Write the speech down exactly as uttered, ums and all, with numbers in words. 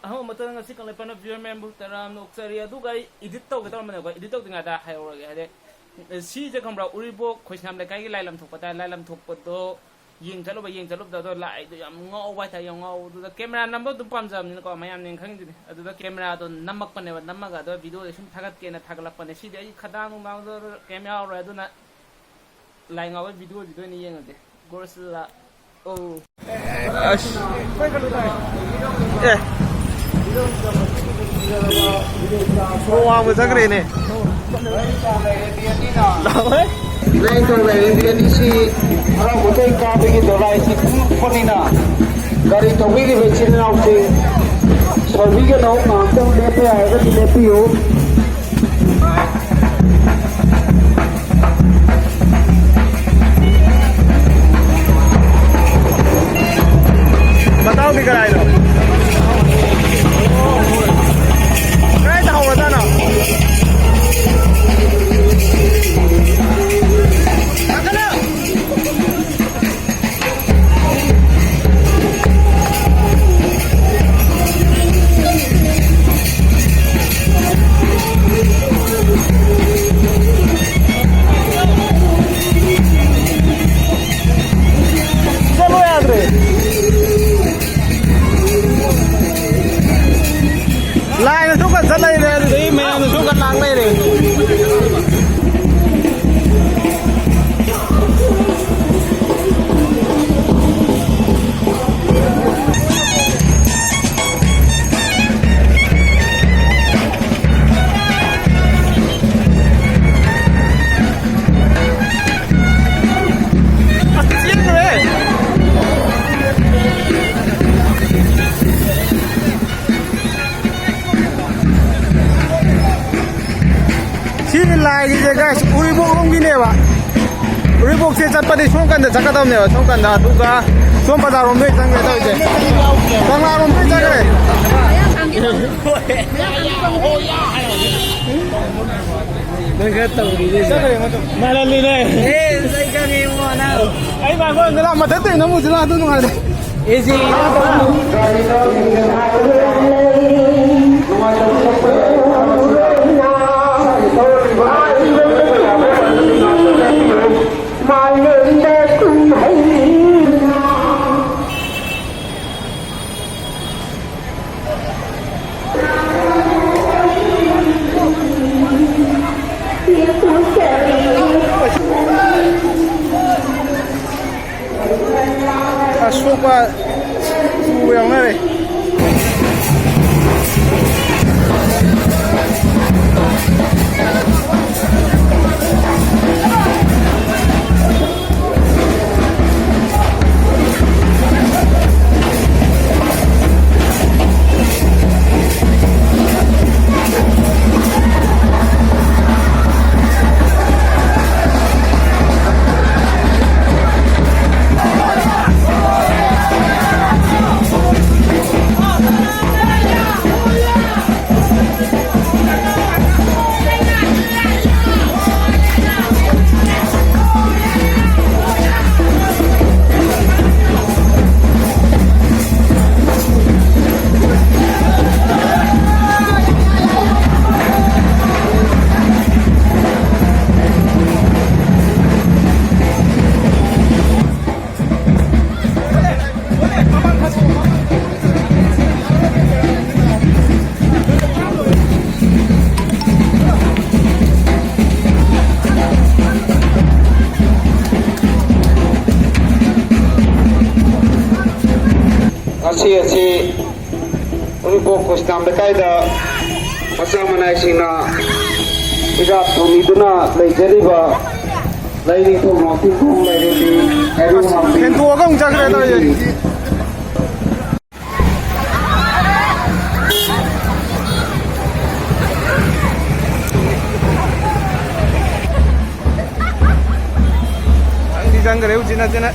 ꯑꯍꯥꯟꯕ ꯃꯛꯇꯗ ꯉꯁꯤ ꯀꯪꯂꯩꯄꯥꯛꯅ viewer ꯃꯌꯥꯝꯕꯨ ꯇꯔꯥꯝꯅ ꯑꯣꯛꯆꯔꯤ꯫ ꯑꯗꯨꯒ ꯑꯩ edit ꯇꯧꯒꯦ ꯇꯧꯔꯝꯕꯅꯦꯀꯣ, edit ꯇꯧꯗ꯭ꯔꯤꯉꯩꯗ ꯍꯥꯏꯍꯧꯔꯒꯦ꯫ ꯍꯥꯏꯗꯤ, ꯁꯤꯁꯦ ꯈꯪꯕ꯭ꯔꯥ? ꯎꯔꯤꯄꯣꯛ ꯈꯣꯏꯁꯅꯥꯝ ꯂꯩꯀꯥꯏꯒꯤ ꯂꯥꯏꯂꯝ ꯊꯣꯛꯄ ꯇꯥꯏ꯫ ꯂꯥꯏꯂꯝ ꯊꯣꯛꯄꯗꯣ ꯌꯦꯡ ꯆꯠꯂꯨꯕ, ꯌꯦꯡ ꯆꯠꯂꯨꯕꯗ ꯑꯗꯣ ꯂꯥꯏꯗꯣ ꯌꯥꯝ ꯉꯥꯎꯕ ꯍꯥꯏꯇꯥꯔꯦ, ꯌꯥꯝ ꯉꯥꯎꯕꯗꯨꯗ꯫ ꯀꯦꯃꯦꯔꯥ ꯅꯝꯕ ꯑꯗꯨꯝ ꯄꯥꯝꯖꯕꯅꯤꯅꯀꯣ, ꯃꯌꯥꯝꯅ ꯈꯪꯉꯤꯗꯨꯅꯤ꯫ ꯑꯗꯨꯗ ꯀꯦꯃꯦꯔꯥꯗꯣ ꯅꯝꯃꯛꯄꯅꯦꯕ, ꯅꯝꯃꯒ ꯑꯗꯣ ꯚꯤꯗꯤꯑꯣꯗ ꯁꯨꯝ ꯊꯥꯒꯠꯀꯦꯅ ꯊꯥꯒꯠꯂꯛꯄꯅꯦ꯫ ꯁꯤꯗꯤ ꯑꯩ ꯈꯗꯥꯡ ꯅꯨꯡꯗꯥꯡꯗꯣ ꯀꯩꯝ ꯌꯥꯎꯔꯣꯏ, ꯑꯗꯨꯅ ꯂꯥꯏ ꯉꯥꯎꯕ ꯚꯤꯗꯤꯑꯣꯁꯤꯗ ꯑꯣꯏꯅ ꯌꯦꯡꯉꯁꯦ꯫ ꯒꯣꯔꯁꯤꯜꯂꯥ꯫ ꯑꯣ꯫ ꯑꯁ꯫ ꯑꯦ꯫ ꯁꯣ ꯋꯥꯡꯕ ꯆꯠꯈ꯭ꯔꯦꯅꯦ꯫ ꯂꯥꯛꯑꯣꯍꯦ꯫ ꯂꯩꯗꯧ ꯂꯩꯔꯦ, ꯃꯤ ꯑꯅꯤꯁꯤ ꯍꯔꯥꯎ ꯀꯨꯝꯍꯩ ꯀꯥꯕꯒꯤ ꯗꯣꯂꯥꯏꯁꯤ ꯀꯨꯝꯃꯛꯄꯅꯤꯅ, ꯒꯥꯔꯤ ꯊꯧꯕꯤꯔꯤꯕ ꯏꯆꯤꯟ ꯏꯅꯥꯎꯁꯤꯡ ꯁꯣꯏꯕꯤꯒꯅꯨ, ꯉꯥꯏꯍꯥꯛꯇꯪ ꯂꯦꯞꯄ ꯌꯥꯔꯒꯗꯤ ꯂꯦꯞꯄꯤꯌꯨ꯫ ꯃꯇꯥꯎꯗꯤ ꯀꯔꯥꯏꯅꯣ? ꯀꯗꯥꯏꯗ ꯍꯧꯔꯖꯥꯠꯅꯣ? ꯆꯠꯂꯣ ꯌꯥꯗ꯭ꯔꯦ꯫ ꯂꯥꯏꯅꯁꯨ ꯀꯟ ꯆꯠ ꯂꯩꯔꯦ, ꯑꯗꯨꯗꯩ ꯃꯌꯥꯝꯅꯁꯨ ꯀꯟ ꯂꯥꯛ ꯂꯩꯔꯦ꯫ ꯑꯁ, ꯆꯦꯟꯈ꯭ꯔꯦ꯫ ꯁꯤꯒꯤ ꯂꯥꯏꯒꯤꯁꯦ, guys, ꯎꯔꯤꯄꯣꯛ ꯂꯣꯝꯒꯤꯅꯦꯕ꯫ ꯎꯔꯤꯄꯣꯛꯁꯦ ꯆꯠꯄꯗꯤ ꯁꯣꯝ ꯀꯟꯗ ꯆꯠꯀꯗꯕꯅꯦꯕ, ꯁꯣꯝ ꯀꯟꯗ, ꯑꯗꯨꯒ ꯁꯣꯝ ꯕꯖꯥꯔ ꯔꯣꯝꯗ ꯆꯪꯈ꯭ꯔꯦ ꯇꯧꯔꯤꯁꯦ꯫ ꯀꯪꯂꯥ ꯔꯣꯝꯗ ꯆꯪꯈ꯭ꯔꯦ꯫ ꯅꯪ ꯈꯔ ꯇꯧꯔꯤꯅꯦ꯫ ꯃꯥꯜꯍꯜꯂꯤꯅꯦ꯫ ꯑꯦ, ꯑꯩ ꯈꯪꯉꯦ ꯏꯕꯨꯡꯉꯣ ꯅꯪ꯫ ꯑꯩ ꯃꯥꯡꯒꯣꯟꯗ ꯂꯥꯛ-, ꯃꯊꯛꯇꯩ ꯅꯝꯃꯨꯁꯤ ꯂꯥꯛ, ꯑꯗꯨ ꯅꯨꯡꯉꯥꯏꯔꯦ꯫ ꯑꯦꯖꯤ꯫ ꯑꯁꯣꯛꯄ ꯇꯨ ꯌꯥꯎꯅꯔꯦ꯫ ꯉꯁꯤ ꯑꯁꯤ ꯎꯔꯤꯄꯣꯛ ꯈ꯭ꯔꯤꯁꯇꯥꯟ ꯂꯩꯀꯥꯏꯗ ꯃꯆꯥ ꯃꯅꯥꯏꯁꯤꯡꯅ ꯍꯤꯗꯥꯛ ꯊꯣꯡꯕꯤꯗꯨꯅ ꯂꯩꯖꯔꯤꯕ ꯂꯥꯏꯅꯤꯡꯊꯧ ꯃꯥꯡꯇꯤꯟꯈꯣꯡ ꯂꯥꯏꯔꯦꯝꯕꯤ ꯍꯥꯏꯕ ꯃꯥꯡꯇꯤꯟ ꯍꯦꯟꯗꯣꯛꯑꯒ ꯑꯃꯨꯛ ꯆꯠꯈ꯭ꯔꯦ ꯇꯧꯔꯤꯁꯦ꯫ ꯆꯪꯗꯤ ꯆꯪꯈ꯭ꯔꯦ ꯎꯆꯤꯟ ꯅꯥꯆꯤꯟꯅ꯫